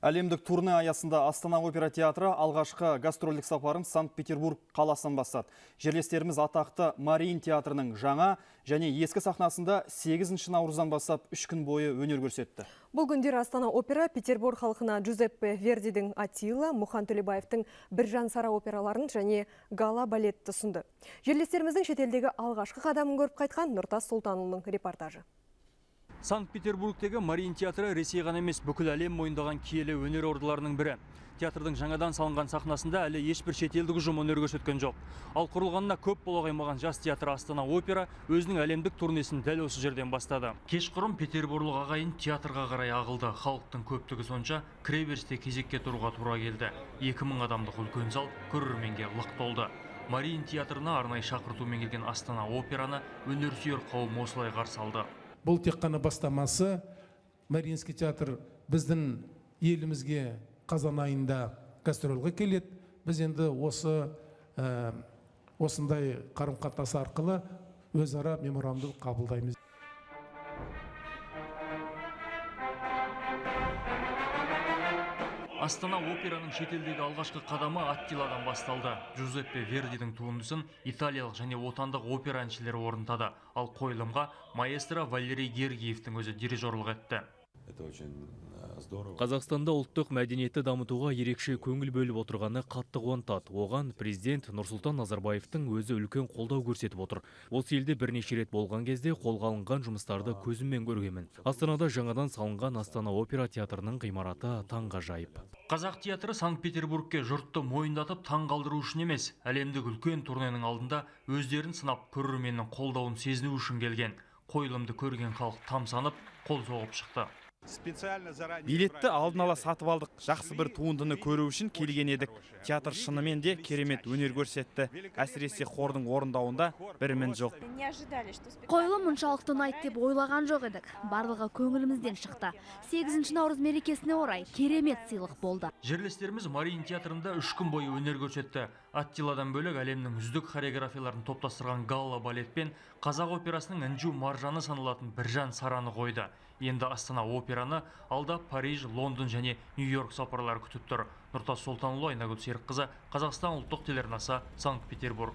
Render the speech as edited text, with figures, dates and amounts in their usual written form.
Әлемдік турне аясында Астана опера театры алғашқы гастрольдік сапарын Санкт-Петербург қаласынан бастады. Жерлестеріміз атақты Мариин театрының жаңа және ескі сахнасында 8 наурыздан бастап 3 күн бойы өнер көрсетті. Бұл күндері Астана опера Петербург халқына Джузеппе Вердидің «Аттила», Мұхан Төлебаевтың «Біржан Сара» операларын және гала балетті ұсынды. Жерлестеріміздің шетелдегі алғашқы қадамын көріп қайтқан Нұртас Сұлтанұлының репортажы. Санкт-Петербургтегі Мариин театры Ресей ғана емес, бүкіл әлем мойындаған киелі өнер ордаларының бірі. Театрдың жаңадан салынған сахнасында әлі ешбір шетелдік ұжым өнер көрсеткен жоқ. Ал құрылғанына көп бола қоймаған жас театр Астана опера өзінің әлемдік турнесін дәл осы жерден бастады. Кешқұрым петербурлық ағайын театрға қарай ағылды. Халықтың көптігі сонша, кіреберісте кезекке тұруға тура келді. 2000 адамдық үлкен зал көрерменге лық толды. Мариин театрына арнайы шақыртумен келген Астана операны өнерсүйер қауым осылай қарсы алды. Бұл тек қана бастамасы. Мариинский театр біздің елімізге қазан айында гастрольға келеді. Біз енді осы осындай қарым-қатынас арқылы өзара меморандум қабылдаймыз. Астана операның шетелдегі алғашқы қадамы Аттиладан басталды. Джузеппе Вердидің туындысын италиялық және отандық опера әншілері орындады. Ал қойылымға маэстро Валерий Гергиевтің өзі дирижерлық етті. Это очень здорово. Қазақстанда ұлттық мәдениетті дамытуға ерекше көңіл бөліп отырғаны қатты қуантады. Оған президент Нұрсұлтан Назарбаевтың өзі үлкен қолдау көрсетіп отыр. Осы елде бірнеше рет болған кезде қолға алынған жұмыстарды көзіммен көргенмін. Астанада жаңадан салынған Астана опера театрының ғимараты таңғажайып. Қазақ театры Санкт-Петербургке жұртты мойындатып таң қалдыру үшін емес, әлемдік үлкен турненің алдында өздерін сынап көрерменнің қолдауын сезіну үшін келген. Қойылымды көрген халық тамсанып, қол соғып шықты. Билетті алдын ала сатып алдық. Жақсы бір туындыны көру үшін келген едік. Театр шынымен де керемет өнер көрсетті. Әсіресе хордың орындауында бір мін жоқ. Қойылым мұншалықты ұнайды деп ойлаған жоқ едік. Барлығы көңілімізден шықты. 8 наурыз мерекесіне орай керемет сыйлық болды. Жерлестеріміз Мариин театрында 3 күн бойы өнер көрсетті. Аттиладан бөлек әлемнің үздік хореографияларын топтастырған гала балет пен қазақ операсының інжу маржаны саналатын Біржан Сараны қойды. Енді Астана операны алда Париж, Лондон және Нью-Йорк сапарлары күтіп тұр. Нұртас Сұлтанұлы, Айнагүл Серікқызы, Қазақстан ұлттық телеарнасы, Санкт-Петербург.